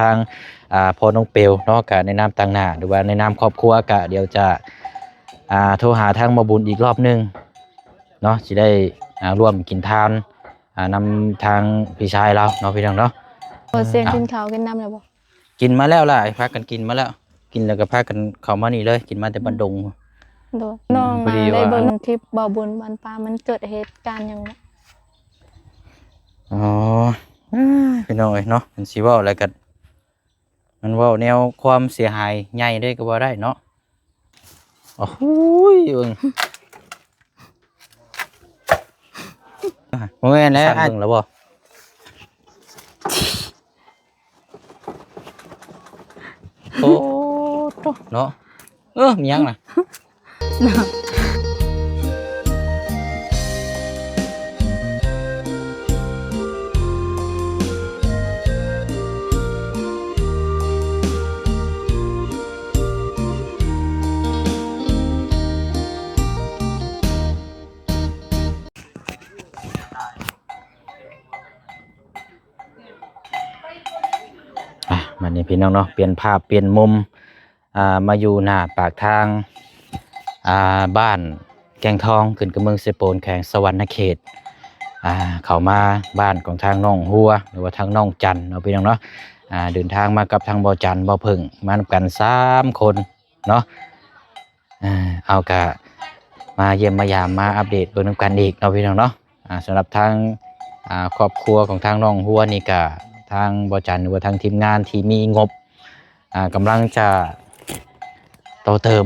ທາງ ອ່າ ພໍ່ນ້ອງເປວເນາະ ກະໃນນາມຕາງໜ້າ ຫຼືວ່າໃນນາມຄອບຄົວ ກະດຽວຈະ ອ່າ ໂທຫາທາງໝໍບຸນອີກລອບໜຶ່ງເນາະ ຊິໄດ້ ອ່າ ຮ່ວມກິນທານ ອ່າ ນຳທາງພີ່ຊາຍລາວເນາະ ພີ່ນ້ອງເນາະ. ບໍ່ ສຽງ ອ່າ ກິນເຂົ້າກິນນ້ຳແລ້ວບໍ່? ກິນມາແລ້ວລະ ພາກັນກິນມາແລ້ວ ກິນແລ້ວກໍພາກັນເຂົ້າມານີ້ເລີຍ ກິນມາແຕ່ບ້ານດົງ. ໂດຍ ອືມ ນ້ອງ ພໍດີ ອ່າ ໄດ້ເບິ່ງ ວ່າ ຄລິບບໍ່ບຸນບ້ານປ່າ ມັນເກີດເຫດການຫຍັງບໍ່? ອໍ ເອີຍ ພີ່ນ້ອງເອີຍເນາະ ມັນຊິເວົ້າແລ້ວກໍ ມັນເວົ້າແນວຄວາມເສຍຫາຍໃຫຍ່ເລີຍກໍວ່າໄດ້ເນາະ. ໂອ້ຍ ເບິ່ງ ບໍ່ແມ່ນແລ້ວ ສັ່ນເບິ່ງແລ້ວບໍ່? ໂອ້ໂຕເນາະ ເອີ ມີຫຍັງນະ? ອ່ະ ບັດນີ້ພີ່ນ້ອງເນາະ ປ່ຽນພາບປ່ຽນມຸມ ອ່າ ມາຢູ່ໜ້າປາກທາງ ອ່າ ບ້ານແກ້ງທອງ ຂຶ້ນກັບເມືອງເຊໂປນ ແຂວງສະຫວັນນະເຂດ ອ່າ ເຂົ້າມາບ້ານຂອງທາງນ້ອງຫົວ ຫຼືວ່າທາງນ້ອງຈັນເນາະ ພີ່ນ້ອງເນາະ. ອ່າ ເດີນທາງມາກັບທາງບໍ່ຈັນ ບໍ່ເພິ່ງ ມານຳກັນສາມຄົນເນາະ. ອ່າ ເຮົາກະມາຢ້ຽມມາຢາມ ມາອັບເດດເບິ່ງນຳກັນອີກເນາະ ພີ່ນ້ອງເນາະ. ອ່າ ສຳລັບທາງ ອ່າ ຄອບຄົວຂອງທາງນ້ອງຫົວນີ້ກະ ທາງບໍ່ຈັນ ຫຼືວ່າທາງທີມງານທີ່ມີງົບ ອ່າ ກຳລັງຈະຕໍ່ເຕີມ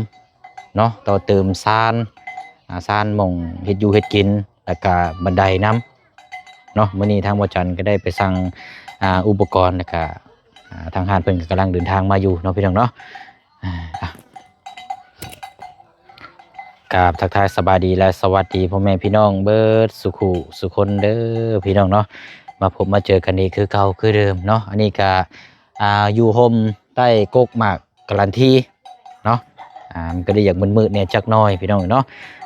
ເນາະ ຕໍ່ເຕີມຊານ ອ່າ ຊານໝ່ອງເຮັດຢູ່ເຮັດກິນ ແລ້ວກະບັນໄດນຳເນາະ. ມື້ນີ້ທາງບໍ່ຈັນກໍໄດ້ໄປສັ່ງ ອ່າ ອຸປະກອນ ແລ້ວກະ ອ່າ ທາງຮ້ານເພິ່ນກໍກຳລັງເດີນທາງມາຢູ່ເນາະ ພີ່ນ້ອງເນາະ. ອ່າ ກາບທັກທາຍສະບາຍດີ ແລະ ສະຫວັດດີພໍ່ແມ່ພີ່ນ້ອງເບິດສູ່ຄູ່ສູ່ຄົນເດີ ພີ່ນ້ອງເນາະ. ມາພົບມາເຈີກັນອີກຄືເກົ່າຄືເດີມເນາະ. ອັນນີ້ກະ ອ່າ ຢູ່ຮົ່ມໃຕ້ກົກໝາກກາລັນທີເນາະ. ອ່າ ມັນກໍໄດ້ຢາກມືດໆແດ່ຈັກໜ້ອຍ ພີ່ນ້ອງເນາະ.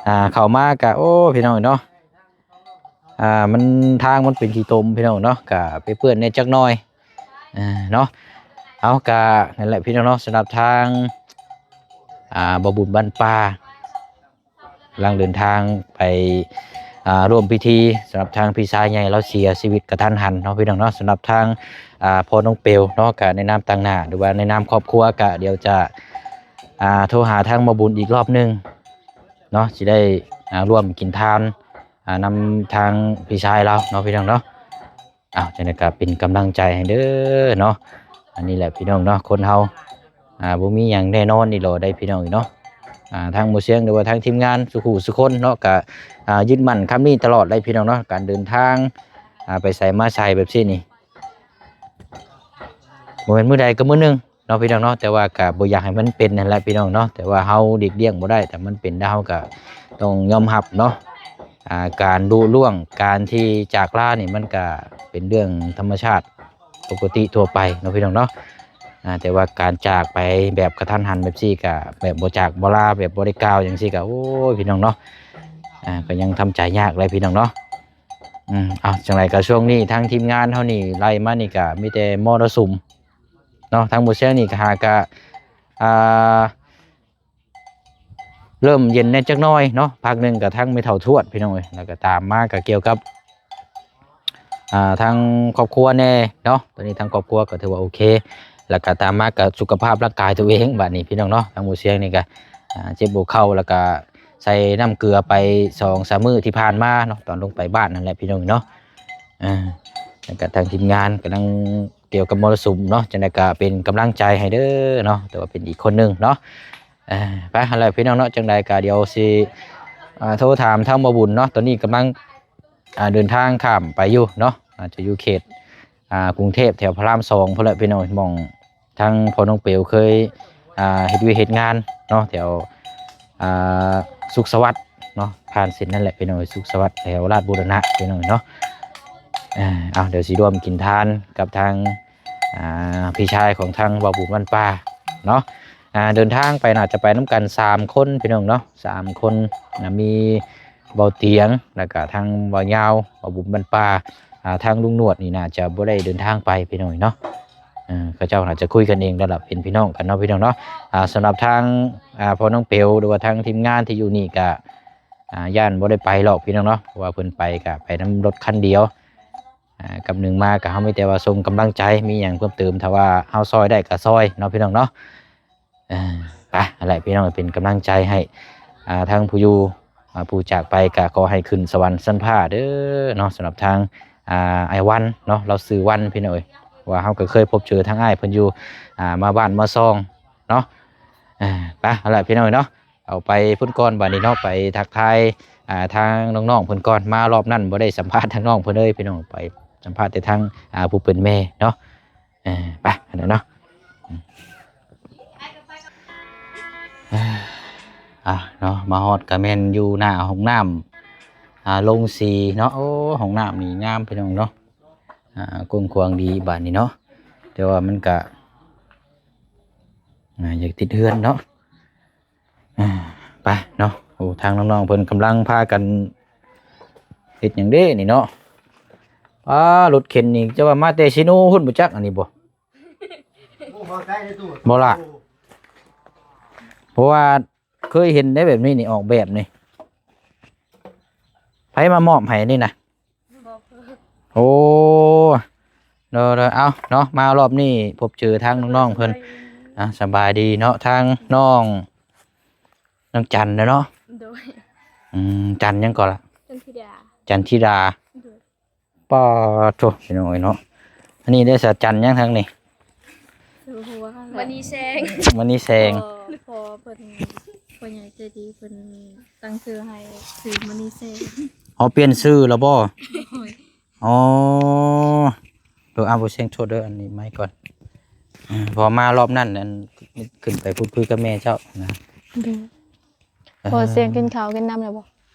ອ່າ ເຂົ້າມາກະ ໂອ້ ພີ່ນ້ອງເນາະ ອ່າ ມັນ ທາງມັນເປັນຂີ້ຕົມ ພີ່ນ້ອງເນາະ ກະໄປເປື້ອນແດ່ຈັກໜ້ອຍ ເອີ ເນາະ. ເອົາ ກະນັ້ນແຫຼະ ພີ່ນ້ອງເນາະ ສຳລັບທາງ ອ່າ ບໍ່ບຸນບ້ານປ່າ ກຳລັງເດີນທາງໄປ ອ່າ ຮ່ວມພິທີສຳລັບທາງພີ່ຊາຍໃຫຍ່ລາວເສຍຊີວິດກະທັນຫັນເນາະ ພີ່ນ້ອງເນາະ. ສຳລັບທາງ ອ່າ ພໍ່ນ້ອງເປວເນາະ ກະໃນນາມຕາງໜ້າ ຫຼືວ່າໃນນາມຄອບຄົວ ກະດຽວຈະ ອ່າ ໂທຫາທາງໝໍບຸນອີກລອບໜຶ່ງເນາະ ຊິໄດ້ ອ່າ ຮ່ວມກິນທານ ອ່າ ນຳທາງພີ່ຊາຍລາວເນາະ ພີ່ນ້ອງເນາະ. ອ້າວ ຈັ່ງໃດກໍເປັນກຳລັງໃຈໃຫ້ເດີເນາະ. ອັນນີ້ແຫຼະ ພີ່ນ້ອງເນາະ ຄົນເຮົາ ອ່າ ບໍ່ມີຫຍັງແນ່ນອນອີ່ຫຼໍໃດ໋ ພີ່ນ້ອງເອີຍເນາະ. ອ່າ ທາງໝູ່ຊຽງ ຫຼືວ່າທາງທີມງານສູ່ຄູ່ສູ່ຄົນເນາະ ກໍ ອ່າ ຍຶດໝັ້ນຄຳນີ້ຕະຫຼອດເລີຍ ພີ່ນ້ອງເນາະ. ການເດີນທາງ ອ່າ ໄປໃສມາໃສແບບຊີ້ນີ້ ບໍ່ແມ່ນມື້ໃດກໍມື້ໜຶ່ງ ເນາະ ພີ່ນ້ອງເນາະ. ແຕ່ວ່າກໍບໍ່ຢາກໃຫ້ມັນເປັນຫັ້ນແຫຼະ ພີ່ນ້ອງເນາະ ແຕ່ວ່າເຮົາຫຼີກລ້ຽງບໍ່ໄດ້ ຖ້າມັນເປັນແລ້ວເຮົາກໍຕ້ອງຍອມຮັບເນາະ. ອ່າ ການລຸລ່ວງ ການທີ່ຈາກລານີ້ ມັນກໍເປັນເລື່ອງທຳມະຊາດປົກກະຕິທົ່ວໄປເນາະ ພີ່ນ້ອງເນາະ. ອ່າ ແຕ່ວ່າການຈາກໄປແບບກະທັນຫັນແບບຊີ້ ກໍແບບບໍ່ຈາກບໍ່ລາ ແບບບໍ່ໄດ້ກ່າວຫຍັງຊີ້ ກໍ ໂອ້ຍ ພີ່ນ້ອງເນາະ ອ່າ ກໍຍັງທຳໃຈຍາກເລີຍ ພີ່ນ້ອງເນາະ. ອືມ ເອົາ ຈັ່ງໃດກໍຊ່ວງນີ້ທາງທີມງານເຮົານີ້ໄລ່ມານີ້ ກໍມີແຕ່ມໍລະສຸມ ເນາະ. ທາງໝູ່ຊຽງນີ້ກໍຫາກະ ອ່າ ເລີ່ມເຢັນແດ່ຈັກໜ້ອຍເນາະ ພັກໜຶ່ງກໍທາງແມ່ເຖົ້າທວດ ພີ່ນ້ອງເອີຍ ແລ້ວກໍຕາມມາກໍກ່ຽວກັບ ອ່າ ທາງຄອບຄົວແດ່ເນາະ. ຕອນນີ້ທາງຄອບຄົວກໍຖືວ່າໂອເຄ ແລ້ວກໍຕາມມາກໍສຸຂະພາບຮ່າງກາຍຕົວເອງ ບາດນີ້ ພີ່ນ້ອງເນາະ. ທາງໝູ່ຊຽງນີ້ກໍ ອ່າ ເຈັບຫົວເຂົ່າ ແລ້ວກໍໃສ່ນ້ຳເກືອໄປສອງສາມມື້ທີ່ຜ່ານມາເນາະ ຕອນລົງໄປບ້ານນັ້ນແຫຼະ ພີ່ນ້ອງເນາະ. ອ່າ ແລ້ວກໍທາງທີມງານກຳລັງ ກ່ຽວກັບມໍລະສຸມເນາະ ຈັ່ງໃດກໍເປັນກຳລັງໃຈໃຫ້ເດີເນາະ ແຕ່ວ່າເປັນອີກຄົນໜຶ່ງເນາະ. ເອີ ໄປຫັ້ນແຫຼະພີ່ນ້ອງເນາະ ຈັ່ງໃດກໍດຽວຊິ ອ່າ ໂທຖາມທາງໝໍບຸນເນາະ ຕອນນີ້ກຳລັງ ອ່າ ເດີນທາງຂ້າມໄປຢູ່ເນາະ ອາດຈະຢູ່ເຂດ ອ່າ ກຸງເທບແຖວພະລາມສອງພຸ້ນແຫຼະພີ່ນ້ອງ ໝ່ອງທາງພໍ່ນ້ອງເປວເຄີຍ ອ່າ ເຮັດວຽກເຮັດງານເນາະ ແຖວ ອ່າ ສຸກສະຫວັດເນາະ ຜ່ານເສັ້ນນັ້ນແຫຼະພີ່ນ້ອງ ສຸກສະຫວັດແຖວລາດບູລະນະພີ່ນ້ອງເນາະ. ເອີ ເອົາ ດຽວຊິຮ່ວມກິນທານກັບທາງ ອ່າ ພີ່ຊາຍຂອງທາງບ່າວບຸນບ້ານປ່າເນາະ. ອ່າ ເດີນທາງໄປໜ້າຈະໄປນຳກັນສາມຄົນພີ່ນ້ອງເນາະ ສາມຄົນ ອ່າ ມີບ່າວຕຽງ ແລ້ວກະທາງບ່າວຍາວ ບ່າວບຸນບ້ານປ່າ ອ່າ ທາງລຸງໜວດນີ້ໜ້າຈະບໍ່ໄດ້ເດີນທາງໄປພີ່ນ້ອງເນາະ. ເອີ ເຂົາເຈົ້າໜ້າຈະຄຸຍກັນເອງແລ້ວລະ ເປັນພີ່ນ້ອງກັນເນາະ ພີ່ນ້ອງເນາະ. ອ່າ ສຳລັບທາງ ອ່າ ພໍ່ນ້ອງເປວ ຫຼືວ່າທາງທີມງານທີ່ຢູ່ນີ້ກະ ອ່າ ຢ້ານບໍ່ໄດ້ໄປຫຼອກ ພີ່ນ້ອງເນາະ ເພາະວ່າເພິ່ນໄປກະໄປນຳລົດຄັນດຽວ ອ່າ ກັບໜຶ່ງມາກະເຮົາມີແຕ່ວ່າສົ່ງກຳລັງໃຈ ມີຫຍັງເພີ່ມເຕີມ ຖ້າວ່າເຮົາຊ່ອຍໄດ້ກະຊ່ອຍເນາະ ພີ່ນ້ອງເນາະ. ເອີ ໄປ ຫັ້ນແຫຼະ ພີ່ນ້ອງ ເປັນກຳລັງໃຈໃຫ້ ອ່າ ທາງຜູ້ຢູ່ ອ່າ ຜູ້ຈາກໄປ ກະຂໍໃຫ້ຂຶ້ນສະຫວັນຊັ້ນຟ້າເດີເນາະ. ສຳລັບທາງ ອ່າ ອ້າຍວັນເນາະ ລາວຊື່ວັນ ພີ່ນ້ອງເອີຍ ວ່າເຮົາກໍເຄີຍພົບເຈີທາງອ້າຍເພິ່ນຢູ່ ອ່າ ມາບ້ານມາຊ່ອງເນາະ. ອ່າ ໄປ ຫັ້ນແຫຼະ ພີ່ນ້ອງເອີຍເນາະ ເອົາໄປພຸ້ນກ່ອນ ບາດນີ້ເນາະ ໄປທັກທາຍ ອ່າ ທາງນ້ອງໆເພິ່ນກ່ອນ. ມາລອບນັ້ນບໍ່ໄດ້ສຳພາດທາງນ້ອງເພິ່ນເລີຍ ພີ່ນ້ອງ ໄປສຳພາດແຕ່ທາງ ອ່າ ຜູ້ເປັນແມ່ເນາະ. ເອີ ໄປ ອັນນັ້ນເນາະ ອ່າ ເນາະ ມາຮອດກະແມ່ນຢູ່ໜ້າຫ້ອງນ້ຳ ອ່າ ລົງສີເນາະ. ໂອ້ ຫ້ອງນ້ຳນີ້ງາມ ພີ່ນ້ອງເນາະ ອ່າ ກວ້າງຂວາງດີບາດນີ້ເນາະ ແຕ່ວ່າມັນກະ ອ່າ ຢາກຕິດເຮືອນເນາະ. ອ່າ ໄປເນາະ. ໂອ້ ທາງນ້ອງໆເພິ່ນກຳລັງພາກັນເຮັດຫຍັງເດ້ນີ້ເນາະ. ອ້າ ລົດເຂັນນີ້ຈະວ່າມາແຕ່ຊີໂນພຸ້ນບໍ່ຈັກ ອັນນີ້ບໍ່? ບໍ່ລະ ເພາະວ່າເຄີຍເຫັນໄດ້ແບບນີ້ນີ້ ອອກແບບນີ້ ໃຜມາມອບໃຫ້ນີ້ນະ? ບໍ່. ໂອ້ ໂດຍໆ ເອົາເນາະ ມາຮອບນີ້ພົບເຈີທາງນ້ອງໆເພິ່ນ. ອ່າ ສະບາຍດີເນາະ ທາງນ້ອງ ນ້ອງຈັນເນາະ. ໂດຍ. ອືມ ຈັນຫຍັງກໍລະ? ຈັນທິດາ. ຈັນທິດາ. ໂດຍ. ປາໂທ້ ພີ່ນ້ອງເອີຍເນາະ ອັນນີ້ໄດ້ສະຈັນຫຍັງທາງນີ້? ບໍ່ຮູ້ວ່າ ມະນີແສງ. ມະນີແສງ. ພໍ່ ພໍ່ເພິ່ນ ພໍ່ໃຫຍ່ໃຈດີເພິ່ນຕັ້ງຊື່ໃຫ້ຊື່ມະນີແສງ. ອໍ ປ່ຽນຊື່ແລ້ວບໍ່? ໂດຍ. ອໍ ໂດຍ. ອາ ບໍ່ແສງ ໂທດເດີ ອັນນີ້ໄມກ່ອນ. ອືມ ເພາະມາລອບນັ້ນ ອັນ ຂຶ້ນໄປພູດຄຸຍກັບແມ່ເຈົ້ານະ. ໂດຍ. ເອີ ພໍສຽງກິນເຂົ້າກິນນ້ຳແລ້ວບໍ່?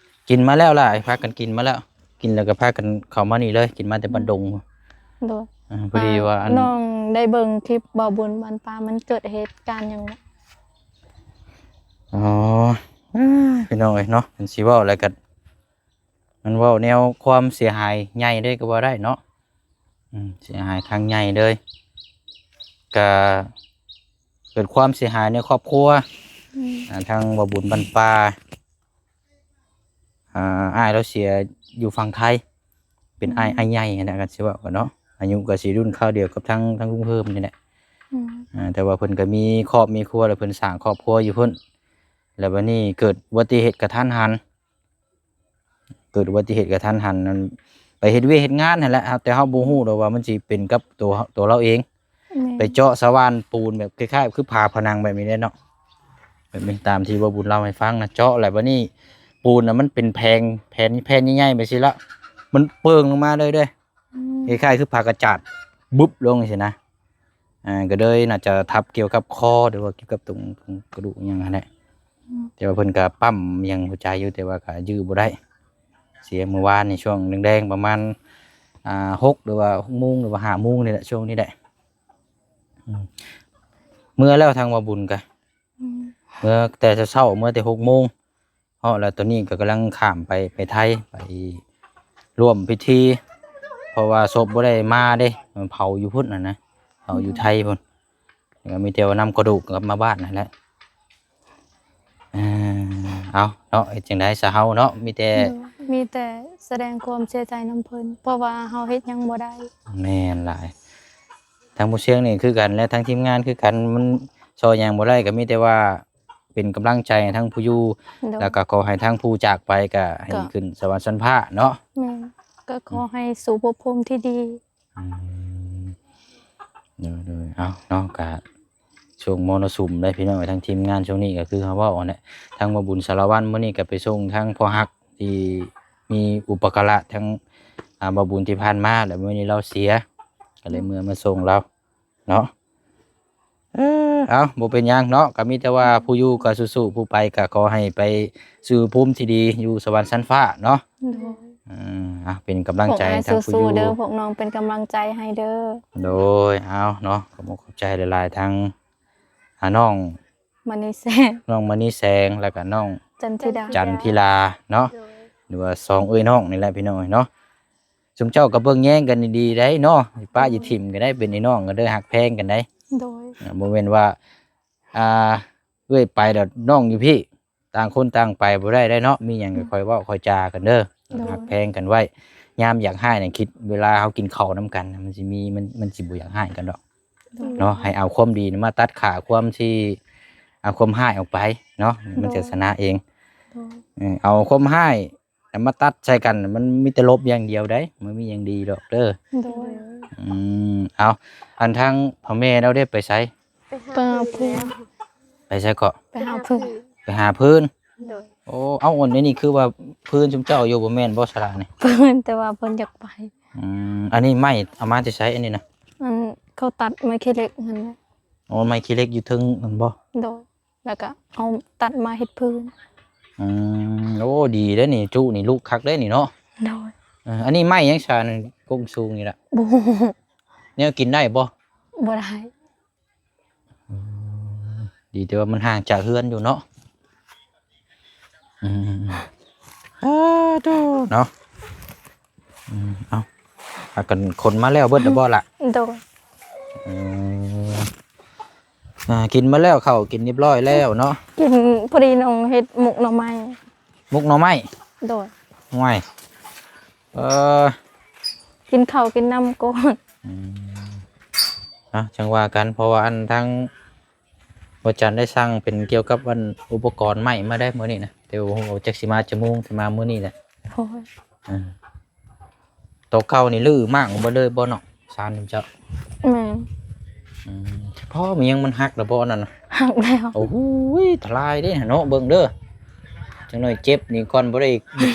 ກິນມາແລ້ວລະ ພາກັນກິນມາແລ້ວ ກິນແລ້ວກໍພາກັນເຂົ້າມານີ້ເລີຍ ກິນມາແຕ່ບ້ານດົງ. ໂດຍ. ເອີ ພໍດີວ່າ ອ່າ ອັນ ນ້ອງໄດ້ເບິ່ງຄລິບບ່າວບຸນບ້ານປ່າ ມັນເກີດເຫດການຫຍັງ? ອໍ ເອີຍ ພີ່ນ້ອງເອີຍເນາະ ມັນຊິເວົ້າແລ້ວກໍ ມັນເວົ້າແນວຄວາມເສຍຫາຍໃຫຍ່ເລີຍກໍວ່າໄດ້ເນາະ. ອືມ ເສຍຫາຍຄັ້ງໃຫຍ່ເລີຍ ກະເກີດຄວາມເສຍຫາຍໃນຄອບຄົວ. ອືມ ອ່າ ທາງບ່າວບຸນບ້ານປ່າ ອ່າ ອ້າຍລາວເສຍຢູ່ຝັ່ງໄທ ເປັນອ້າຍ ອືມ ອ້າຍໃຫຍ່ຫັ້ນນະ ຄັນຊິເວົ້າກັນເນາະ ອາຍຸກໍຊິລຸ້ນຄາວດຽວກັບທາງ ທາງລຸງເພີ່ມນີ້ແຫຼະ. ອືມ ອ່າ ແຕ່ວ່າເພິ່ນກໍມີຄອບມີຄົວ ແລ້ວເພິ່ນສ້າງຄອບຄົວຢູ່ພຸ້ນ ແລ້ວບັດນີ້ເກີດອຸບັດຕິເຫດກະທັນຫັນ ເກີດອຸບັດຕິເຫດກະທັນຫັນ ນັ້ນ ໄປເຮັດວຽກເຮັດງານຫັ້ນແຫຼະ ແຕ່ເຮົາບໍ່ຮູ້ດອກວ່າມັນຊິເປັນກັບໂຕ ໂຕລາວເອງ. ແມ່ນ. ໄປເຈາະສະຫວ່ານປູນແບບຄ້າຍໆຄືຝາຜະໜັງແບບນີ້ເດ້ເນາະ ແບບນີ້ຕາມທີ່ບ່າວບຸນເລົ່າໃຫ້ຟັງນະ ເຈາະແລ້ວບັດນີ້ປູນນະມັນເປັນແຜ່ນ ແຜ່ນ ແຜ່ນໃຫຍ່ໆແບບຊີ້ລະ ມັນເປິ້ງລົງມາເລີຍເດ້. ອືມ ຄ້າຍໆຄືຜ້າກະຈາດບຶບລົງຊີ້ນະ. ອ່າ ກໍເລີຍໜ້າຈະທັບກ່ຽວກັບຄໍ ຫຼືວ່າກ່ຽວກັບຕົງ ຕົງກະດູກຫຍັງຫັ້ນແຫຼະ. ອືມ ແຕ່ວ່າເພິ່ນກໍປ້ຳຫຍັງຫົວໃຈຢູ່ ແຕ່ວ່າກໍຢື້ບໍ່ໄດ້ ເສຍມື້ວານນີ້ຊ່ວງແລງໆ ປະມານ ອ່າ ຫົກ ຫຼືວ່າຫົກໂມງ ຫຼືວ່າຫ້າໂມງນີ້ແຫຼະ ຊ່ວງນີ້ແຫຼະ. ອືມ ເມືອແລ້ວທາງບ່າວບຸນກໍ ອືມ ເມືອແຕ່ເຊົ້າໆ ເມືອແຕ່ຫົກໂມງ ເນາະ ແລ້ວຕອນນີ້ກໍກຳລັງຂ້າມໄປ ໄປໄທ ໄປຮ່ວມພິທີ ເພາະວ່າສົບບໍ່ໄດ້ມາເດ້ ມັນເຜົາຢູ່ພຸ້ນຫັ້ນນະ ເຜົາຢູ່ໄທພຸ້ນ. ອືມ ແລ້ວກໍມີແຕ່ວ່ານຳກະດູກກັບມາບ້ານຫັ້ນແຫຼະ. ເອີ ເອົາເນາະ ເຮັດຈັ່ງໃດຊະເຮົາເນາະ ມີແຕ່ ໂດຍ ມີແຕ່ສະແດງຄວາມເສຍໃຈນຳເພິ່ນ ເພາະວ່າເຮົາເຮັດຫຍັງບໍ່ໄດ້. ແມ່ນຫຼາຍ ທາງບໍ່ຊຽງນີ້ຄືກັນ ແລະ ທາງທີມງານຄືກັນ ມັນຊ່ອຍຫຍັງບໍ່ໄດ້ ກໍມີແຕ່ວ່າ ເປັນກຳລັງໃຈໃຫ້ທັງຜູ້ຢູ່ ໂດຍ ແລ້ວກໍຂໍໃຫ້ທັງຜູ້ຈາກໄປກໍໃຫ້ ກໍ ຂຶ້ນສະຫວັນຊັ້ນຟ້າເນາະ. ແມ່ນ ກໍຂໍໃຫ້ສູ່ພົບພູມທີ່ດີ. ອືມ ໂດຍໆ ເອົາເນາະ ກະຊ່ວງມໍລະສຸມເດ້ພີ່ນ້ອງເອີຍ ທາງທີມງານຊ່ວງນີ້ກໍຄືເຮົາເວົ້າຫັ້ນແຫຼະ ທາງບ່າວບຸນສາລະວັນ ມື້ນີ້ກໍໄປສົ່ງທາງພໍ່ຮັກທີ່ມີອຸປະກາລະທາງ ອ່າ ບ່າວບຸນທີ່ຜ່ານມາ ແລ້ວມື້ນີ້ລາວເສຍ ກໍເລີຍເມືອມາສົ່ງລາວ ເນາະ. ເອີ ເອົາ ບໍ່ເປັນຫຍັງເນາະ ກໍມີແຕ່ວ່າຜູ້ຢູ່ກໍສູ້ໆ ຜູ້ໄປກໍຂໍໃຫ້ໄປສູ່ພູມທີ່ດີ ຢູ່ສະຫວັນຊັ້ນຟ້າເນາະ. ໂດຍ ອືມ ອ່ະ ເປັນກຳລັງໃຈໃຫ້ທັງຜູ້ຢູ່ ພວກອ້າຍສູ້ໆເດີ ພວກນ້ອງເປັນກຳລັງໃຈໃຫ້ເດີ. ໂດຍ ເອົາເນາະ ຂອບອົກຂອບໃຈຫຼາຍໆ ທັງ ອ່າ ນ້ອງມະນີແສງ ນ້ອງມະນີແສງ ແລ້ວກໍນ້ອງຈັນທິດາ ຈັນທິລາເນາະ. ໂດຍ ຫຼືວ່າສອງເອື້ອຍນ້ອງນີ້ແຫຼະພີ່ນ້ອງເອີຍເນາະ. ຊຸມເຈົ້າກໍເບິ່ງແຍງກັນດີໆໄດ໋ເນາະ ຊິປະ ອືມ ຊິຖິ້ມກັນໄດ໋ ເປັນໄອ້ນ້ອງກັນເດີ ຮັກແພງກັນໄດ໋. ໂດຍ ອ່າ ບໍ່ແມ່ນວ່າ ອ່າ ເອື້ອຍໄປແລ້ວນ້ອງຢູ່ພີ້ ຕ່າງຄົນຕ່າງໄປບໍ່ໄດ້ໄດ໋ເນາະ ມີຫຍັງກໍ ອືມ ຄ່ອຍເວົ້າຄ່ອຍຈາກັນເດີ ໂດຍ ຮັກແພງກັນໄວ້ ຍາມຢາກຮ້າຍນະ ຄິດເວລາເຮົາກິນເຂົ້ານຳກັນ ມັນຊິມີ ມັນ ມັນຊິບໍ່ຢາກຮ້າຍກັນດອກ ໂດຍ ເນາະ ໃຫ້ເອົາຄວາມດີມາຕັດຂາຄວາມທີ່ ເອົາຄວາມຮ້າຍອອກໄປເນາະ ມັນຈະ ໂດຍ ຊະນະເອງ ໂດຍ ເອີ ເອົາຄວາມຮ້າຍ ແລ້ວມາຕັດໃສ່ກັນ ມັນມີແຕ່ລົບຢ່າງດຽວໄດ໋ ບໍ່ມີຫຍັງດີດອກເດີ ໂດຍ ອືມ ເອົາ ອັນທາງພໍ່ແມ່ລາວເດ້ໄປໃສ? ໄປຫາ ໄປຫາ ເພິ່ນ ເພິ່ນແລ້ວ ໄປໃສເກາະ? ໄປຫາເພິ່ນ ໄປຫາເພິ່ນ ໂດຍ ໂອ້ ເອົາ ອັນນີ້ຄືວ່າເພິ່ນຊຸມເຈົ້າຢູ່ບໍ່ແມ່ນບໍ່ສາລານີ້? ເພິ່ນ ແຕ່ວ່າເພິ່ນຢາກໄປ ອືມ ອັນນີ້ໄມ້ເອົາມາແຕ່ໃສອັນນີ້ນະ? ອັນເຂົາຕັດໄມ້ຂີ້ເຫຼັກຫັ້ນແຫຼະ ໂອ້ ໄມ້ຂີ້ເຫຼັກຢູ່ເທິງຫັ້ນບໍ່? ໂດຍ ແລ້ວກໍເອົາຕັດມາເຮັດພື້ນ ອືມ ໂອ້ ດີເດ້ນີ້ ຈຸນີ້ລຸກຄັກເດ້ນີ້ເນາະ ໂດຍ ເອີ ອັນນີ້ໄມ້ຫຍັງຊະ ອັນກົກສູງນີ້ລະ? ບໍ່ຮູ້ ແນວກິນໄດ້ບໍ່? ບໍ່ໄດ້ ອືມ ດີແຕ່ວ່າມັນຫ່າງຈາກເຮືອນຢູ່ເນາະ ອືມ ອາ ໂທ້ ເນາະ ອືມ ເອົາ ພາກັນຂົນມາແລ້ວເບິດແລ້ວບໍ່ລະ? ໂດຍ ອືມ ອ່າ ກິນມາແລ້ວ ເຂົ້າກິນຮຽບຮ້ອຍແລ້ວເນາະ ກິນ ພໍດີນ້ອງເຮັດໝົກໜໍ່ໄມ້ ໝົກໜໍ່ໄມ້ ໂດຍ ໂອ້ຍ ເອີ ກິນເຂົ້າກິນນ້ຳກ່ອນ ອືມ ເນາະ ຈັ່ງວ່າກັນ ເພາະວ່າອັນທາງ ບໍ່ຈັນໄດ້ສັ່ງເປັນກ່ຽວກັບອັນອຸປະກອນໄມ້ມາໄດ້ມື້ນີ້ນະ ແຕ່ບໍ່ຮູ້ວ່າຈັກຊິມາຈັກໂມງ ຊິມາມື້ນີ້ແຫຼະ ໂອ້ຍ ເອີ ໂຕເກົ່ານີ້ຮື້ມ້າງເບິດເລີຍບໍ່ເນາະ ຊານເຈົ້າ? ແມ່ນ ອືມ ພໍ່ມີຫຍັງມັນຫັກແລ້ວບໍ່ນັ້ນນະ? ຫັກແລ້ວ ໂອ້ໂຫຍ ທະລາຍເດ້ເນາະ ເບິ່ງເດີ ຈັກໜ້ອຍເຈັບນີ້ກ່ອນບໍ່ໄດ້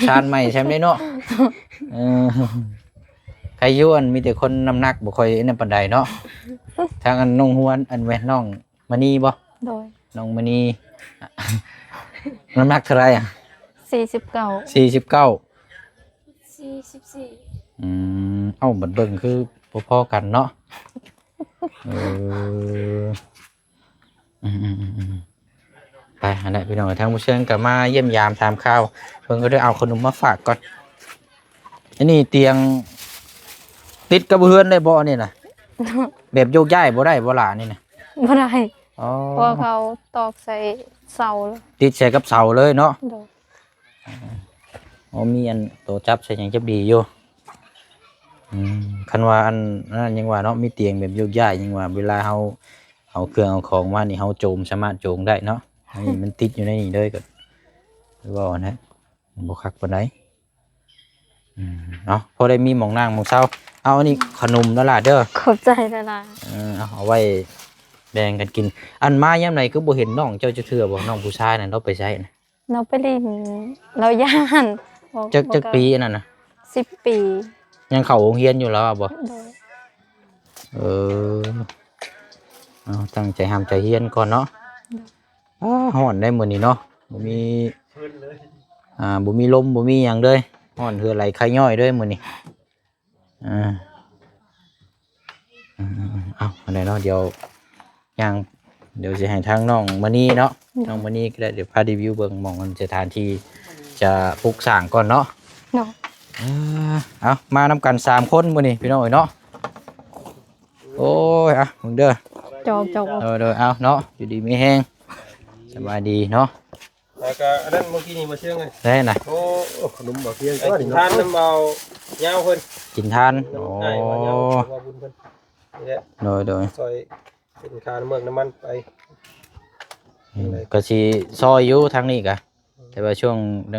ຊານໃໝ່ຊ້ຳເດ້ເນາະ ເອີ ໃຄຢູ່ ອັນມີແຕ່ຄົນນ້ຳໜັກບໍ່ຄ່ອຍອັນນັ້ນປານໃດເນາະ ທາງອັນນ້ອງຮວນ ອັນແມ່ນນ້ອງ ມະນີບໍ່? ໂດຍ ນ້ອງມະນີ ນ້ຳໜັກເທົ່າໃດອະ? ສີ່ສິບເກົ້າ ສີ່ສິບເກົ້າ ສີ່ສິບສີ່ ອືມ ເອົ້າ ບັດເບິ່ງຄືພໍໆກັນເນາະ ເອີ ອືມໆໆໆ ໄປຫັ້ນແຫຼະພີ່ນ້ອງ ທາງຜູ້ເຊີງກໍມາຢ້ຽມຢາມຖາມຂ່າວ ເພິ່ນກໍໄດ້ເອົາຂະໜົມມາຝາກກ່ອນ ອັນນີ້ຕຽງຕິດກັບເຮືອນໄດ້ບໍ່ນີ້ນະ? ແບບໂຍກຍ້າຍບໍ່ໄດ້ບໍ່ລະນີ້ນະ? ບໍ່ໄດ້ ອໍ ເພາະວ່າເຂົາຕອກໃສ່ເສົາ ຕິດໃສ່ກັບເສົາເລີຍເນາະ ໂດຍ ອໍ ມີອັນໂຕຈັບໃສ່ຫຍັງຈັບດີຢູ່ ອືມ ຄັນວ່າອັນນັ້ນຍັງວ່າເນາະ ມີຕຽງແບບໂຍກຍ້າຍຍັງວ່າ ເວລາເຮົາເອົາເຄື່ອງເອົາຂອງມານີ້ ເຮົາໂຈມ ສາມາດໂຈມໄດ້ເນາະ ອັນນີ້ມັນຕິດຢູ່ໃນນີ້ເລີຍ ກໍຄືເວົ້າຫັ້ນແຫຼະ ບໍ່ຄັກປານໃດ ອືມ ເນາະ ພໍໄດ້ມີໝ່ອງນັ່ງໝ່ອງເຊົາ ເອົາ ອັນນີ້ຂະໜົມເດີຫຼ້າເດີ ຂອບໃຈຫຼາຍໆ ເອີ ເອົາ ເອົາໄວ້ແບ່ງກັນກິນ ອັນມາຍາມໃດຄືບໍ່ເຫັນນ້ອງເຈົ້າຈັກເທື່ອບໍ່ ນ້ອງຜູ້ຊາຍນັ້ນລາວໄປໃສນະ? ລາວໄປຫຼິ້ນ ລາວຢ້ານ ບໍ່ ຈັກ ບໍ່ ຈັກປີອັນນັ້ນນະ? ສິບປີ ຍັງເຂົ້າໂຮງຮຽນຢູ່ລາວບໍ່? ໂດຍ ເອີ ເອົາ ຕັ້ງໃຈຮ່ຳໃຈຮຽນກ່ອນເນາະ ໂດຍ ອ້າ ຮ້ອນໄດ໋ມື້ນີ້ເນາະ ບໍ່ມີ ເພິ່ນເລີຍ ອ່າ ບໍ່ມີລົມ ບໍ່ມີຫຍັງເລີຍ ຮ້ອນເຫື່ອໄຫຼໄຄຍ້ອຍເລີຍມື້ນີ້ ອ່າ ເອົາ ອັນໃດເນາະ ດຽວຍ່າງ ດຽວຊິໃຫ້ທາງນ້ອງມະນີເນາະ ໂດຍ ນ້ອງມະນີກໍໄດ້ ດຽວພາຣີວິວເບິ່ງໝ່ອງອັນສະຖານທີ່ຈະປຸກສ້າງກ່ອນເນາະ ໂດຍ ເອີ ເອົາ ມານຳກັນສາມຄົນມື້ນີ້ພີ່ນ້ອງເອີຍເນາະ ໂອ້ຍ ອ່ະ ເບິ່ງເດີ ຈອກໆ ໂດຍໆ ເອົາເນາະ ຢູ່ດີມີແຮງ ສະບາຍດີເນາະ ແລ້ວກໍອັນນັ້ນເມື່ອກີ້ນີ້ບໍ່ເຊື່ອງເລີຍ ໄດ້ນະ ໂອ້ ຂະໜົມບໍ່ເຊື່ອງ ໄດ້ກິນທານນຳເບົາຍາວເພິ່ນ ກິນທານ ນຳ ໂອ້ ອ້າຍເບົາຍາວ ເບົາບຸນເພິ່ນ ນີ້ແຫຼະ ໂດຍໆ ຊ່ອຍເປັນຄ່ານ້ຳເມືອກນ້ຳມັນໄປ ອືມ ກໍຊິຊ່ອຍຢູ່ທາງນີ້ກະ ແຕ່ວ່າຊ່ວງ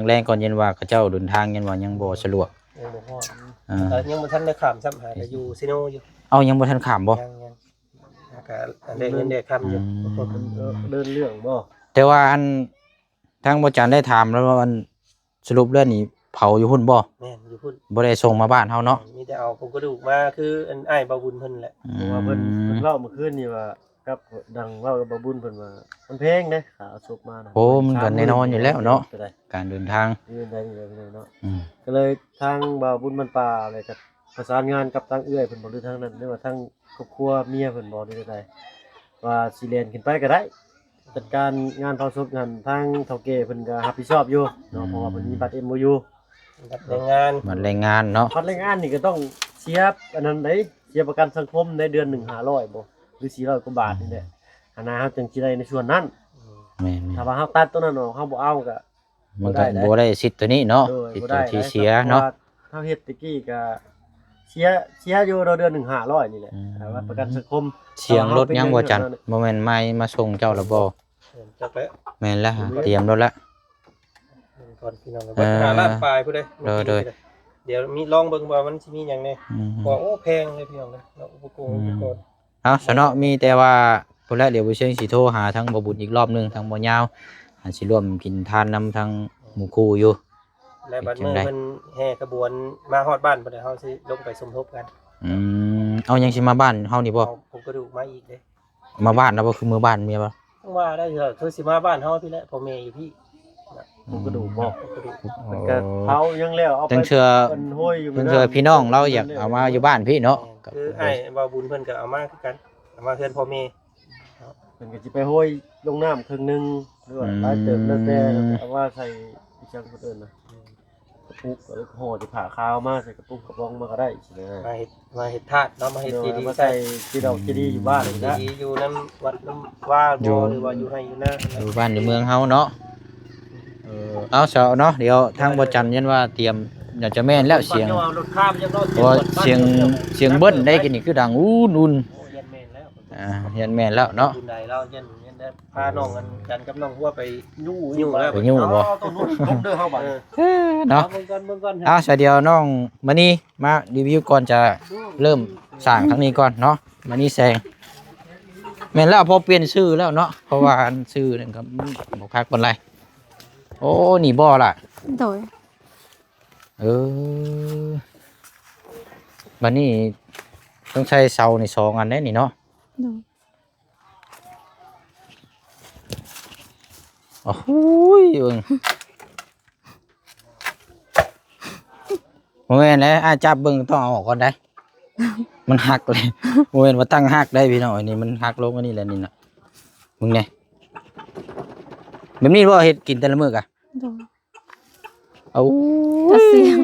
ແລງໆກ່ອນ ຢ້ານວ່າເຂົາເຈົ້າເດີນທາງ ຢ້ານວ່າຍັງບໍ່ສະດວກ ຍັງບໍ່ຮອດ ອ່າ ແຕ່ຍັງບໍ່ທັນໄດ້ຂ້າມຊ້ຳ ຫາກໍຢູ່ເຊໂນຢູ່ ເອົ້າ ຍັງບໍ່ທັນຂ້າມບໍ່? ຍັງໆ ແລ້ວກໍອັນໄດ້ເງິນໄດ້ຄຳຢູ່ ອືມ ເດີນເລື່ອງບໍ່? ແຕ່ວ່າອັນ ທາງບໍ່ຈັນໄດ້ຖາມແລ້ວວ່າ ອັນ ສະຫຼຸບແລ້ວນີ້ເຜົາຢູ່ພຸ້ນບໍ່? ແມ່ນ ຢູ່ພຸ້ນ ບໍ່ໄດ້ສົ່ງມາບ້ານເຮົາເນາະ ແມ່ນ ມີແຕ່ເອົາໂຄງກະດູກມາ ຄືອັນອ້າຍເບົາບຸນເພິ່ນແຫຼະ ອືມ ເພາະວ່າເພິ່ນ ເພິ່ນເວົ້າມື້ຄືນນີ້ວ່າ ກັບ ດັ່ງເວົ້າກັບເບົາບຸນເພິ່ນວ່າ ມັນແພງເດ້ ຄ່າສົບມານະ ໂອ້ ມັນກໍແນ່ນອນຢູ່ແລ້ວເນາະ ການເດີນທາງ ເດີນທາງເນາະ ອືມ ກໍເລີຍທາງເບົາບຸນມັນປ່າ ແລ້ວກໍປະສານງານກັບທາງເອື້ອຍເພິ່ນບໍ ຫຼືທາງນັ້ນ ຫຼືວ່າທາງຄອບຄົວເມຍເພິ່ນບໍ ຫຼືໃດ ວ່າຊິແລ່ນຂຶ້ນໄປກໍໄດ້ ຈັດການງານເຜົາສົບຫັ້ນ ທາງເຖົ້າແກ່ເພິ່ນກໍຮັບຜິດຊອບຢູ່ເນາະ ອືມ ເພາະວ່າເພິ່ນມີບັດເອັມໂອຢູ ບັດແຮງງານ ບັດແຮງງານເນາະ ບັດແຮງງານນີ້ກໍຕ້ອງເສຍອັນນັ້ນເດ້ ເສຍປະກັນສັງຄົມໃນເດືອນໜຶ່ງຫ້າຮ້ອຍບໍ່ ຫຼືສີ່ຮ້ອຍກວ່າບາດນີ້ແຫຼະ ອືມ ອັນນັ້ນເຮົາຈຶ່ງຊິໄດ້ໃນສ່ວນນັ້ນ ແມ່ນໆ ຖ້າວ່າເຮົາຕັດຕົວນັ້ນອອກ ເຮົາບໍ່ເອົາກໍ ມັນກໍບໍ່ໄດ້ ບໍ່ໄດ້ສິດຕົວນີ້ເນາະ ໂດຍ ສິດຕົວທີ່ເສຍເນາະ ເພາະວ່າເຮົາເຮັດແຕ່ກີ້ກໍເສຍ ເສຍຢູ່ເດືອນໜຶ່ງຫ້າຮ້ອຍນີ້ແຫຼະ ອືມ ແຕ່ວ່າປະກັນສັງຄົມ ສຽງລົດຍັງບໍ່ຈັນ ບໍ່ແມ່ນໃໝ່ມາສົ່ງເຈົ້າລະບໍ່ ຈັກແລ້ວ ແມ່ນແລ້ວ ຕຽມລົດລະ ກ່ອນພີ່ນ້ອງ ເອີ ບັດຫ້າລ້ານປາຍພຸ້ນເດ້ ໂດຍໆ ດຽວມີລອງເບິ່ງວ່າມັນຊິມີຫຍັງແດ່ ອືມ ເພາະວ່າ ໂອ້ ແພງເດ້ພີ່ນ້ອງເອີຍເນາະ ອຸປະກອງ ອືມ ອຸປະກອນ ເອົາ ຊະເນາະ ມີແຕ່ວ່າພຸ້ນແຫຼະ ດຽວບໍ່ເຊີງຊິໂທຫາທາງບໍ່ບຸນອີກລອບໜຶ່ງ ທາງບໍ່ຍາວ ຫາຊິຮ່ວມກິນທານນຳທາງໝູ່ຄູ່ຢູ່ ແລະບັດມື້ເພິ່ນແຫ່ຂະບວນມາຮອດບ້ານພຸ້ນ ເຮົາຊິລົງໄປສົມທົບກັນ ອືມ ເອົາຫຍັງຊິມາບ້ານເຮົານີ້ບໍ່ ເອົາໂຄງກະດູກມາອີກເດ້ ມາບ້ານລະບໍ່ ຄືເມືອບ້ານເມຍບໍ່ ຈັ່ງວ່າໄດ້ ຄືຊິມາບ້ານເຮົາພີ້ແຫຼະ ພໍ່ແມ່ຢູ່ພີ້ ໂຄງກະດູກບໍ່ ໂຄງກະດູກ ເພິ່ນກໍເຜົາຍັງແລ້ວ ເອົາໄປ ເຖິງເທື່ອ ເພິ່ນໂຮຍຢູ່ ເຖິງເທື່ອພີ່ນ້ອງລາວຢາກເອົາມາຢູ່ບ້ານພີ້ເນາະ ແມ່ນ ຄືອ້າຍເວົ້າບຸນເພິ່ນກໍເອົາມາຄືກັນ ເອົາມາເຮືອນພໍ່ແມ່ ເພິ່ນກໍຊິໄປໂຮຍລົງນ້ຳເຄິ່ງໜຶ່ງ ຫຼືວ່າ ອືມ ຫຼາຍເຕີບ ແລ້ວແຕ່ ເອົາມາໃສ່ອີ່ຫຍັງເພິ່ນເອີ້ນນະ ກະປຸກ ເອີ ຫໍ່ທີ່ຜ້າຂາວມາໃສ່ກະປຸກກະປ໋ອງມາກໍໄດ້ຊີ້ນະ ມາເຮັດ ມາເຮັດທາດເນາະ ມາເຮັດ ໂດຍ ເຈດີ ມາໃສ່ ໃສ່ ເຈດີຢູ່ບ້ານນີ້ລະ ເຈດີຢູ່ນຳວັດນຳວາ ຢູ່ ບໍ່ ຫຼືວ່າຢູ່ໄຮ່ຢູ່ນາ ຢູ່ບ້ານຢູ່ເມືອງເຮົາເນາະ ເອີ ເອົາ ເຊົາເນາະ ດຽວທາງບໍ່ຈັນຍັນວ່າຕຽມ ໜ້າຈະແມ່ນແລ້ວ ສຽງ ເພາະວ່າສຽງ ສຽງເບິ່ນໄດ້ກິນນີ້ຄືດັງອູນໆ ໂອ້ ຢ້ານແມ່ນແລ້ວ ອ່າ ຢ້ານແມ່ນແລ້ວເນາະ ບຸນໃດລາວຢ້ານ ຢ້ານໄດ້ພານ້ອງອັນຈັນກັບນ້ອງຫົວໄປຍູ້ຢູ່ແລ້ວ ໄປຍູ້ບໍ່ ເອົາ ຕ້ອງນຸ່ງລົງເດີເຮົາບັດ ເອີ ເອີ ເນາະ ເບິ່ງກ່ອນ ເບິ່ງກ່ອນ ເອົາ ສາຍດຽວນ້ອງມະນີມາຣີວິວກ່ອນຈະເລີ່ມສ້າງທາງນີ້ກ່ອນເນາະ ມະນີແສງ ແມ່ນແລ້ວ ພໍປ່ຽນຊື່ແລ້ວເນາະ ເພາະວ່າອັນຊື່ນັ້ນກໍບໍ່ຄັກປານໃດ ໂອ້ ນີ້ບໍ່ລະ ໂດຍ ເອີ ບັດນີ້ຕ້ອງໃຊ້ເສົານີ້ສອງອັນແດ່ນີ້ເນາະ ໂດຍ ໂອ້ໂຫຍ ເບິ່ງ ບໍ່ແມ່ນແຫຼະ ອ້າຍຈັບເບິ່ງ ຕ້ອງເອົາອອກກ່ອນໄດ໋ ມັນຫັກເລີຍ ບໍ່ແມ່ນວ່າຕັ້ງຫັກໄດ໋ພີ່ນ້ອງ ອັນນີ້ມັນຫັກລົງ ອັນນີ້ແຫຼະ ນີ້ນະ ເບິ່ງແດ່ ແບບນີ້ບໍ່ເຮັດກິນແຕ່ລະມື້ກະ ໂດຍ ເອົາ ກະສຽງ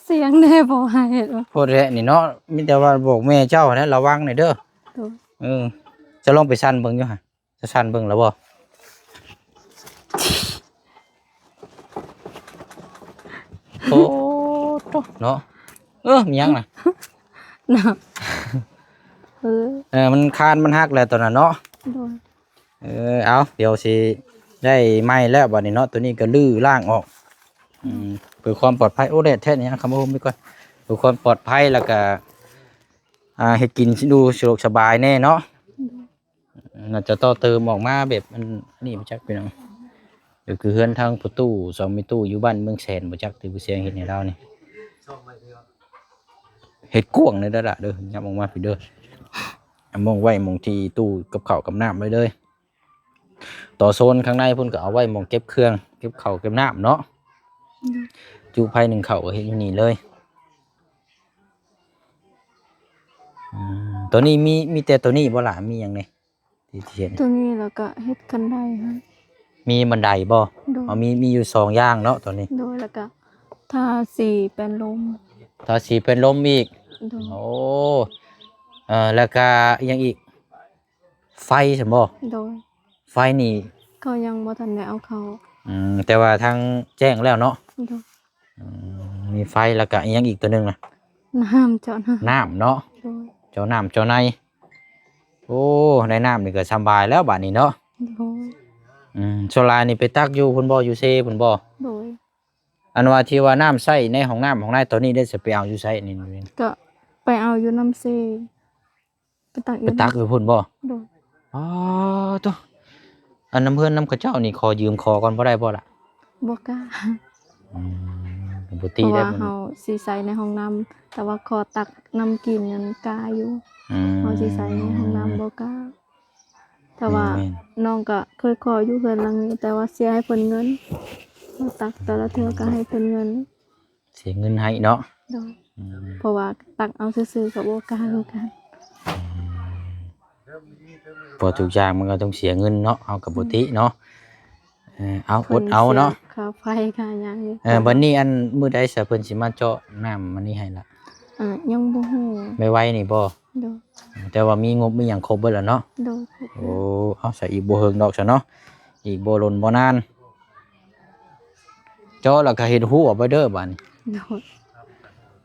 ສຽງແດ່ບໍ່ໃຫ້ເຮັດ ໂພດແທ້ນີ້ເນາະ ມີແຕ່ວ່າບອກແມ່ເຈົ້າຫັ້ນແຫຼະ ລະວັງແດ່ເດີ ໂດຍ ເອີ ຈະລອງໄປສັ່ນເບິ່ງຢູ່ຫະ ຈະສັ່ນເບິ່ງລະບໍ່ ໂອ້ໂຕເນາະ ເອີ ມີຫຍັງນະ ນະ ເອີ ເອີ ມັນຄານມັນຫັກແລ້ວຕອນນັ້ນເນາະ ໂດຍ ເອີ ເອົາ ດຽວຊິໄດ້ໃໝ່ແລ້ວບັດນີ້ເນາະ ໂຕນີ້ກໍຮື້ລ້າງອອກ ອືມ ເພື່ອຄວາມປອດໄພ ໂອ້ ແດດແທ້ນີ້ ເອົາເຂົ້າມາຫົ່ມໄວ້ກ່ອນ ເພື່ອຄວາມປອດໄພ ແລ້ວກໍ ອ່າ ເຮັດກິນດູສະດວກສະບາຍແດ່ເນາະ ໂດຍ ໜ້າຈະຕໍ່ເຕີມອອກມາແບບອັນນີ້ບໍ່ຈັກພີ່ນ້ອງ ກໍຄືເຮືອນທາງພໍ່ຕູ້ສອງແມ່ຕູ້ຢູ່ບ້ານເມືອງແສນບໍ່ຈັກ ທີ່ຜູ້ຊຽງເຮັດໃຫ້ລາວນີ້ ເຮັດກວ້າງເດີລະເດີ ຫຍັບອອກມາພີ້ເດີ ໝ່ອງໄວ້ໝ່ອງທີ່ຕູ້ກັບເຂົ້າກັບນ້ຳໄວ້ເລີຍ ຕໍ່ໂຊນຂ້າງໃນພຸ້ນກໍເອົາໄວ້ໝ່ອງເກັບເຄື່ອງ ເກັບເຂົ້າເກັບນ້ຳເນາະ ອືມ ຈຸໄຟໜຶ້ງເຂົ້າກໍເຮັດຢູ່ນີ້ເລີຍ ອືມ ໂຕນີ້ມີ ມີແຕ່ໂຕນີ້ບໍ່ລະ ມີຫຍັງແດ່ ທີ່ ທີ່ເຮັດ ໂຕນີ້ແລ້ວກໍເຮັດຄັນໄດໃຫ້ ມີບັນໄດບໍ່ ໂດຍ ເອົາ ມີ ມີຢູ່ສອງຢ່າງເນາະໂຕນີ້ ໂດຍ ແລ້ວກໍທາສີແປ້ນລົມ ທາສີແປ້ນລົມອີກ ໂດຍ ໂອ້ ເອີ ແລ້ວກໍອີຫຍັງອີກ ໄຟຊັ້ນບໍ່ ໂດຍ ໄຟນີ້ ເຂົາຍັງບໍ່ທັນໄດ້ເອົາເຂົ້າ ອືມ ແຕ່ວ່າທາງແຈ້ງແລ້ວເນາະ ໂດຍ ອືມ ມີໄຟ ແລ້ວກະອີ່ຫຍັງອີກຕົວໜຶ່ງນະ ນ້ຳ ເຈາະນ້ຳ ນ້ຳເນາະ ໂດຍ ເຈາະນ້ຳເຈາະໃນ ໂອ້ ໄດ້ນ້ຳນີ້ກໍສະບາຍແລ້ວບາດນີ້ເນາະ ໂດຍ ອືມ ສ່ວນຫຼາຍນີ້ໄປຕັກຢູ່ພຸ້ນບໍ່ ຢູ່ເຊພຸ້ນບໍ່ ໂດຍ ອັນວ່າທີ່ວ່ານ້ຳໃຊ້ໃນຫ້ອງນ້ຳຫ້ອງໃນຕອນນີ້ໄດ້ຊິໄປເອົາຢູ່ໃສນີ້ ກໍໄປເອົາຢູ່ນ້ຳເຊ ໄປຕັກຢູ່ ໄປຕັກຢູ່ພຸ້ນບໍ່ ໂດຍ ອໍ ໂຕ ອັນນຳເຮືອນນຳເຂົາເຈົ້ານີ້ຂໍຢືມຂໍກ່ອນບໍ່ໄດ້ບໍ່ລະ ບໍ່ກ້າ ອືມ ບໍ່ຕິ ເພາະວ່າເຮົາຊິໃຊ້ໃນຫ້ອງນ້ຳ ແຕ່ວ່າຂໍຕັກນ້ຳກິນນັ້ນກ້າຢູ່ ອືມ ເຮົາຊິໃຊ້ໃນຫ້ອງນ້ຳບໍ່ກ້າ ແຕ່ວ່າ ແມ່ນໆ ນ້ອງກໍເຄີຍຂໍຢູ່ເຮືອນຫຼັງນີ້ ແຕ່ວ່າເສຍໃຫ້ເພິ່ນເງິນ ເຮົາຕັກແຕ່ລະເທື່ອກໍໃຫ້ເພິ່ນເງິນ ເສຍເງິນໃຫ້ເນາະ ໂດຍ ອືມ ເພາະວ່າຕັກເອົາຊື່ໆກໍບໍ່ກ້າຄືກັນ ອືມ ເພາະທຸກຢ່າງມັນກໍຕ້ອງເສຍເງິນເນາະ ເຮົາກໍບໍ່ຕິເນາະ ອືມ ເອີ ເອົາ ອົດເອົາເນາະ ເພິ່ນເສຍ ຄ່າໄຟຄ່າຫຍັງຢູ່. ເອີ ບັດນີ້ອັນມື້ໃດຊະເພິ່ນຊິມາເຈາະນ້ຳອັນນີ້ໃຫ້ລະ? ອ່າ ຍັງບໍ່ຮູ້. ໄວໆນີ້ບໍ່? ໂດຍ. ແຕ່ວ່າມີງົບມີຫຍັງຄົບເບິດແລ້ວເນາະ? ໂດຍ ຄົບເບິດ. ໂອ້ ເອົາຊະ ອີກບໍ່ເຫິງດອກຊະເນາະ ອີກບໍ່ດົນບໍ່ນານ. ເຈາະແລ້ວກໍເຮັດຮົ້ວໄວ້ເດີບາດນີ້. ໂດຍ.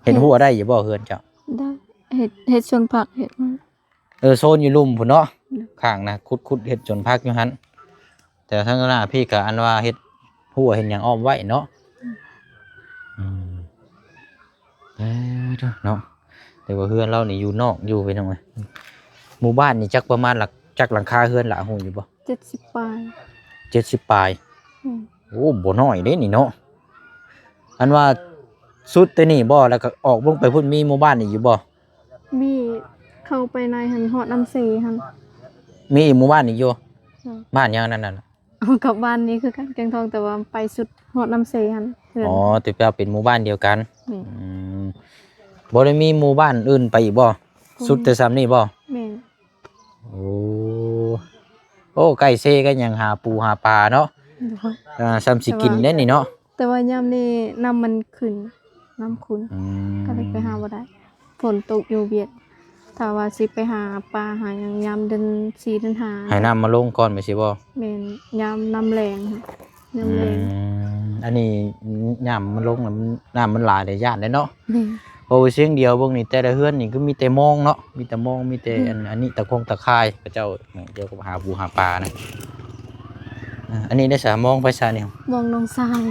ເຮັດຮົ້ວໄດ້ຢູ່ບໍ່ເຮືອນເຈົ້າ? ໄດ້. ເຮັດ ເຮັດສວນຜັກ ເຮັດ ເອີ ໂຊນຢູ່ລຸ່ມພຸ້ນເນາະ. ໂດຍ. ຂ້າງນະ ຂຸດໆ ເຮັດສວນຜັກຢູ່ຫັ້ນ. ແຕ່ທາງໜ້າພີ້ກໍອັນວ່າເຮັດຮົ້ວເຮັດຫຍັງອ້ອມໄວ້ເນາະ. ອືມ ເອີ ເນາະ ແຕ່ວ່າເຮືອນລາວນີ້ຢູ່ນອກຢູ່ ພີ່ນ້ອງເອີຍ. ໝູ່ບ້ານນີ້ຈັກປະມານຫຼັກ ຈັກຫຼັງຄາເຮືອນລະ ຮູ້ຢູ່ບໍ່? ເຈັດສິບປາຍ. ເຈັດສິບປາຍ. ອືມ. ໂອ້ ບໍ່ນ້ອຍເດ້ນີ້ເນາະ. ອັນວ່າສຸດແຕ່ນີ້ບໍ່ ແລ້ວກໍອອກລົງໄປພຸ້ນ ມີໝູ່ບ້ານອີກຢູ່ບໍ່? ມີ ເຂົ້າໄປໃນຫັ້ນ ຮອດນ້ຳເຊຫັ້ນ. ມີອີກໝູ່ບ້ານອີກຢູ່? ໂດຍ. ບ້ານຫຍັງອັນນັ້ນນະ? ເອົາ ກັບບ້ານນີ້ຄືກັນ ແກ້ງທອງ ແຕ່ວ່າໄປສຸດຮອດນ້ຳເຊຫັ້ນເຮືອນ. ອໍ ແຕ່ວ່າເປັນໝູ່ບ້ານດຽວກັນ. ແມ່ນ. ອືມ ບໍ່ໄດ້ມີໝູ່ບ້ານອື່ນໄປອີກບໍ່? ບໍ່ມີ. ສຸດແຕ່ສ່ຳນີ້ບໍ່? ແມ່ນ. ໂອ້ ໂອ້ ໃກ້ເຊ ກໍຍັງຫາປູຫາປາເນາະ. ໂດຍ. ອ່າ ສ່ຳຊິກິນໄດ້ນີ້ເນາະ. ແຕ່ວ່າຍາມນີ້ນ້ຳມັນຂຶ້ນ ນ້ຳຂຸ່ນ. ອືມ. ກໍເລີຍໄປຫາບໍ່ໄດ້ ຝົນຕົກຢູ່ວຽດ. ຖ້າວ່າຊິໄປຫາປາຫາຫຍັງຍາມເດືອນສີ່ເດືອນຫ້າ ໃຫ້ນ້ຳມາລົງກ່ອນແມ່ນຊິບໍ່? ແມ່ນ ຍາມນ້ຳແລ້ງ ຍາມແລ້ງ. ອືມ ອັນນີ້ຍາມມັນລົງແລ້ວ ນ້ຳມັນຫຼາຍແລ້ວ ຢ້ານແຫຼະເນາະ. ແມ່ນ. ເວົ້າສຽງດຽວເບິ່ງນີ້ ແຕ່ລະເຮືອນນີ້ຄືມີແຕ່ມອງເນາະ ມີແຕ່ມອງ ມີແຕ່ ແມ່ນ ອັນ ອັນນີ້ຕະຄົງຕະຂ່າຍ ເຂົາເຈົ້າ ດຽວກໍຫາປູຫາປານະ. ອ່າ ອັນນີ້ໄດ້ສາມອງໄປຊະນີ້? ມອງນ້ອງຊາຍ.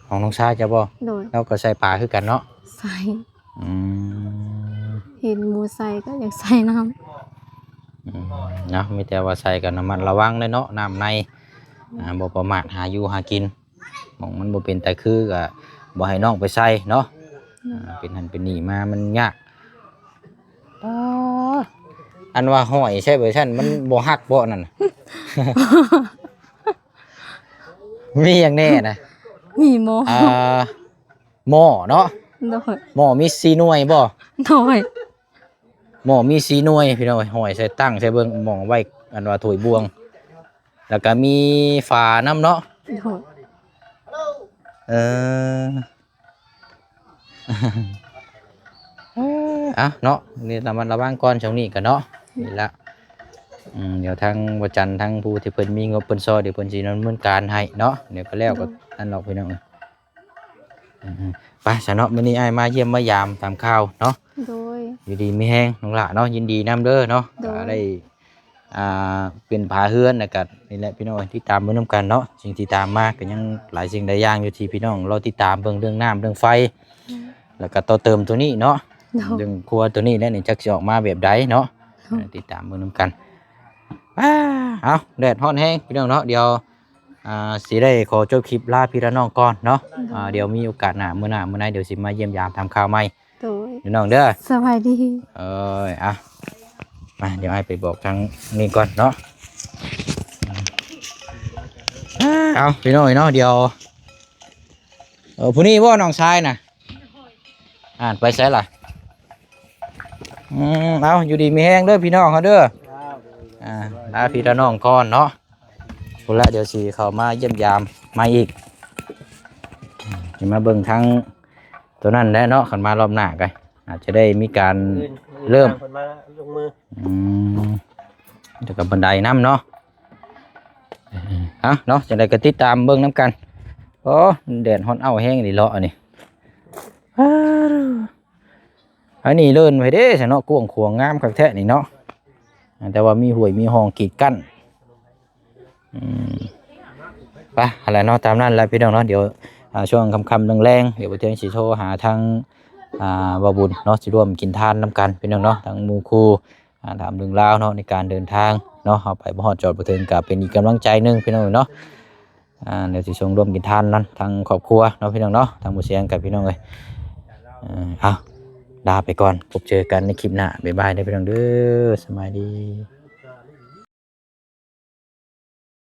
ຂອງນ້ອງຊາຍເຈົ້າບໍ່? ໂດຍ. ລາວກໍໃສ່ປາຄືກັນເນາະ? ໃສ່. ອືມ ເຫັນໝູ່ໃສ່ກໍຢາກໃສ່ນຳ. ອືມ ເນາະ ມີແຕ່ວ່າໃສ່ກໍລະມັດລະວັງແຫຼະເນາະ ນ້ຳໃນ ອ່າ ບໍ່ປະໝາດ ຫາຢູ່ຫາກິນ ໝ່ອງມັນບໍ່ເປັນຕາຄືກໍບໍ່ໃຫ້ນ້ອງໄປໃສ່ເນາະ. ອືມ. ອ່າ ເປັນຫັ້ນເປັນນີ້ມາມັນຍາກ. ອໍ ອັນວ່າຫ້ອຍໃສ່ເບີຊັ້ນ ມັນບໍ່ຫັກບໍ່ນັ້ນນະ? ມີຫຍັງແດ່ນະ? ມີໝໍ້ ອ່າ ໝໍ້ເນາະ. ໂດຍ. ໝໍ້ມີສີ່ໜ່ວຍບໍ່? ໂດຍ. ໝໍ້ມີສີ່ໜ່ວຍ ພີ່ນ້ອງເອີຍ ຫ້ອຍໃສ່ຕັ້ງໃສ່ເບິ່ງ ໝ່ອງໄວ້ ອັນວ່າຖ້ວຍບ່ວງ ແລ້ວກໍມີຝານຳເນາະ. ໂດຍ. ເອີ ເອີ ເອົາເນາະ ນີ້ລະມັດລະວັງກ່ອນຊ່ວງນີ້ກໍເນາະ. ນີ້ລະ ອືມ ດຽວທາງບໍ່ຈັນ ທາງຜູ້ທີ່ເພິ່ນມີງົບເພິ່ນຊ່ອຍ ດຽວເພິ່ນຊິດຳເນີນການໃຫ້ເນາະ. ດຽວກໍແລ້ວກໍ ໂດຍ ນັ້ນດອກ ພີ່ນ້ອງເອີຍ. ອືມ ໄປຊະເນາະ ມື້ນີ້ອ້າຍມາຢ້ຽມມາຢາມຖາມຂ່າວເນາະ. ໂດຍ. ຢູ່ດີມີແຮງນ້ອງຫຼ້າເນາະ ຍິນດີນຳເດີເນາະ. ໂດຍ. ກໍໄດ້ ອ່າ ເປັນຝາເຮືອນ ແລ້ວກໍນີ້ແຫຼະ ພີ່ນ້ອງເອີຍ ຕິດຕາມເບິ່ງນຳກັນເນາະ. ສິ່ງທີ່ຕາມມາກໍຍັງຫຼາຍສິ່ງຫຼາຍຢ່າງຢູ່ທີ່ພີ່ນ້ອງລໍຕິດຕາມເບິ່ງ ເລື່ອງນ້ຳເລື່ອງໄຟ. ອືມ. ແລ້ວກໍຕໍ່ເຕີມຕົວນີ້ເນາະ. ໂດຍ. ເລື່ອງຄົວຕົວນີ້ແຫຼະນີ້ ຈັກຊິອອກມາແບບໃດເນາະ. ໂດຍ. ຕິດຕາມເບິ່ງນຳກັນ. ອ້າ ເອົາ ແດດຮ້ອນແຮງ ພີ່ນ້ອງເນາະ. ດຽວ ອ່າ ຊິໄດ້ຂໍຈົບຄລິບລາພີ່ລານ້ອງກ່ອນເນາະ. ໂດຍ. ອ່າ ດຽວມີໂອກາດໜ້າ ມື້ໜ້າມື້ໃນ ດຽວຊິມາຢ້ຽມຢາມຖາມຂ່າວໃໝ່. ໂດຍ. ພີ່ນ້ອງເດີ ສະບາຍດີ. ເອີຍ ອ່ະ ມາ ດຽວອ້າຍໄປບອກທາງນີ້ກ່ອນເນາະ. ເອົາ ພີ່ນ້ອງເນາະ ດຽວ ເອີ ຜູ້ນີ້ບໍ່ ນ້ອງຊາຍນະ? ອ່ານ ໄປໃສລະ? ອືມ ເອົາ ຢູ່ດີມີແຮງເດີພີ່ນ້ອງເຮົາເດີ. ອ່າ ລາພີ່ລານ້ອງກ່ອນເນາະ. ພຸ້ນລະ ດຽວຊິເຂົ້າມາຢ້ຽມຢາມໃໝ່ອີກ. ຊິມາເບິ່ງທາງຕົວນັ້ນແຫຼະເນາະ ຄັນມາລອບໜ້າກໍອາດຈະໄດ້ມີການເລີ່ມ ເພິ່ນມາລົງມື. ອືມ ແລ້ວກໍບັນໄດນຳເນາະ. ເອົາເນາະ ຈັ່ງໃດກໍຕິດຕາມເບິ່ງນຳກັນ. ໂອ້ ແດດຮ້ອນເອົ້າແຮງອີ່ຫຼີເລາະອັນນີ້. ອັນນີ້ເລີນໄປເດ້ຊະເນາະ ກວ້າງຂວາງງາມຄັກແທ້ນີ້ເນາະ. ແຕ່ວ່າມີຫ້ວຍມີຮ່ອງກີດກັ້ນ. ອືມ ໄປ ຫັ້ນແຫຼະເນາະ ຕາມນັ້ນແຫຼະພີ່ນ້ອງເນາະ. ດຽວ ອ່າ ຊ່ວງຄ່ຳໆແລງໆ ດຽວບ່າວທຽງຊິໂທຫາທາງ ອ່າ ບ່າວບຸນເນາະ ຊິຮ່ວມກິນທານນຳກັນພີ່ນ້ອງເນາະ ທັງໝູ່ຄູ່ ອ່າ ຖາມເລື່ອງລາວເນາະ ໃນການເດີນທາງເນາະ. ເຮົາໄປບໍ່ຮອດຈອດບໍ່ເຖິງ ກໍເປັນອີກກຳລັງໃຈໜຶ່ງພີ່ນ້ອງເນາະ. ອ່າ ດຽວຊິສົ່ງຮ່ວມກິນທານນຳທາງຄອບຄົວເນາະ ພີ່ນ້ອງເນາະ ທາງໝູ່ຊຽງກັບ ພີ່ນ້ອງເອີຍ. ເອົາ ລາໄປກ່ອນ ພົບເຈີກັນໃນຄລິບໜ້າ. ບາຍບາຍເດີພີ່ນ້ອງເດີ ສະບາຍດີ.